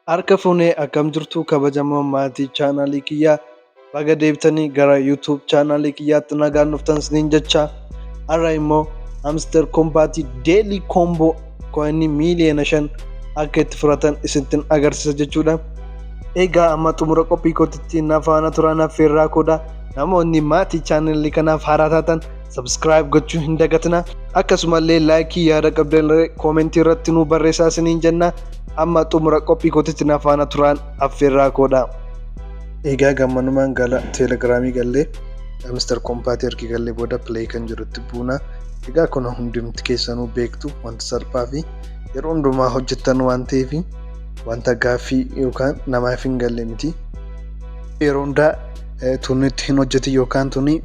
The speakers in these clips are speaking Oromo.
Harka fuunee, akkam jirtu kabajamoo maatii chaanaalii kiyyaa? Baga deebitanii gara YouTube chaanaalii kiyyaatti nagaan dhuftan isiniin jecha. Har'a immoo Hamster Kombat Daily Combo coinii 5 miiliyoona akka itti furatan isinitti agarsiisa jechuudha. Egaa amma xumura qophii kootitti na faana turan affeerraa koodha. Namoonni maatii chaanaalii kanaaf haaraa taatan subscribe gochuu hin dagatina. Akkasumallee likeii, yaada qabdan commentii irratti nu barreessaa isiniin jenna. Amma xumura qophii kootitti na faana turan affeerraa koodha. Egaa gammanumaan gara Telegramii gallee, Hamster Kombat ergi gallee booda play kan jedhutti buuna. Egaa kun hundumti keessanuu beektu, wanta salphaa fi yeroo hundumaa hojjettan waan ta'eef wanta gaaffii yookaan namaaf hin galle miti. Yeroo hundaa tuni itti hin hojjetin yookaan tuni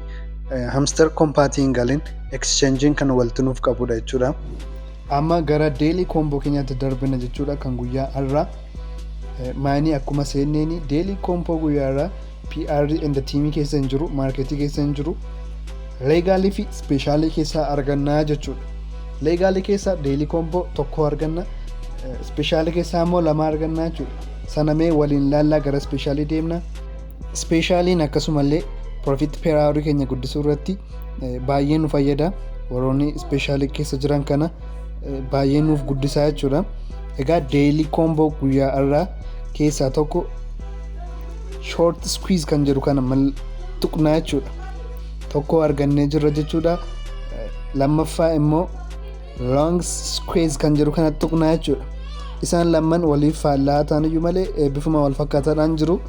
Hamster Kombatii hin galin, exchangein kan walitti nuuf qabudha jechuudha. Amma gara daily combo keenyaatti darbina jechuudha kan guyyaa har'aa. Mineii akkuma seenneeni daily combo guyyaa har'aa PR and teamii keessa hin jiru, marketii keessa hin jiru. Legalii fi specialii keessaa argannaa jechuudha. Legalii keessaa daily combo tokko arganna. Specialii keessaa immoo lama argannaa jechuudha. Sanamee waliin laallaa gara specialii deemna. Specialiin akkasumallee profit per hourii keenya guddisuu irratti baay'ee nu fayyada. Warroonni specialii keessa jiran kana baay'ee nuuf guddisaa jechuudha. Egaa daily combo guyyaa irraa keessaa tokko short squeeze kan jedhu kana tuqnaa jechuudha. Tokko argannee jirra jechuudha. Lammaffaa immoo long squeeze kan jedhu kana tuqnaa jechuudha. Isaan lamman waliif faallaa ta'an iyyuu malee bifuma wal fakkaataadhaan jiru.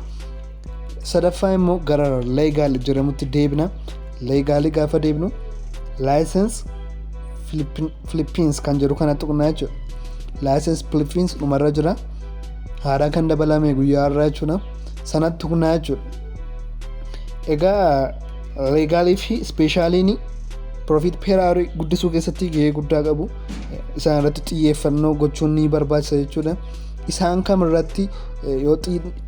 Sadaffaa immoo gara legal jedhamutti deebina. Legalii gaafa deebinu license Philippines kan jedhu kana tuqnaa jechuudha. License Philippines dhumarra jira. Haaraa kan dabalame guyyaa har'aa jechuudha. Sanatti tuqnaa jechuudha. Egaa legalii fi specialiin profit per hourii guddisuu keessatti gahee guddaa qabu. Isaan irratti xiyyeeffannoo gochuun ni barbaachisa jechuudha. Isaan kam irratti yoo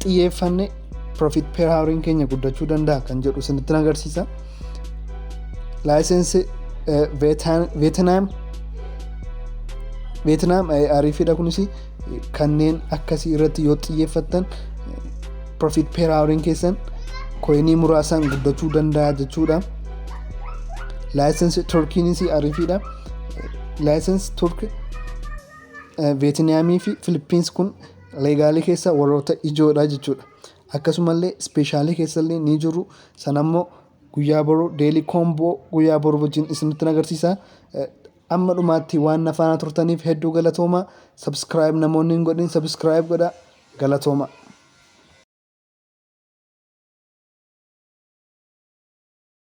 xiyyeeffanne profit per houriin keenya guddachuu danda'a kan jedhu isinitti agarsiisa. License Veetinaam, Veetinaam ariifiidha. Kunis kanneen akkasii irratti yoo xiyyeeffattan profit per houriin keessan coinii muraasaan guddachuu danda'a jechuudha. License Turkiinis ariifiidha. License Turk, Veetinaamii fi Filippins kun legalii keessa warroota ijoodha jechuudha. Akkasumallee specialii keessallee ni jiru. Sanammoo guyyaa boruu daily combo guyyaa boruu wajjin isinitti agarsiisa. Amma dhumaatti waan na faana turtaniif hedduu galatooma. Subscribe namoonni hin godhin subscribe godha. Galatooma.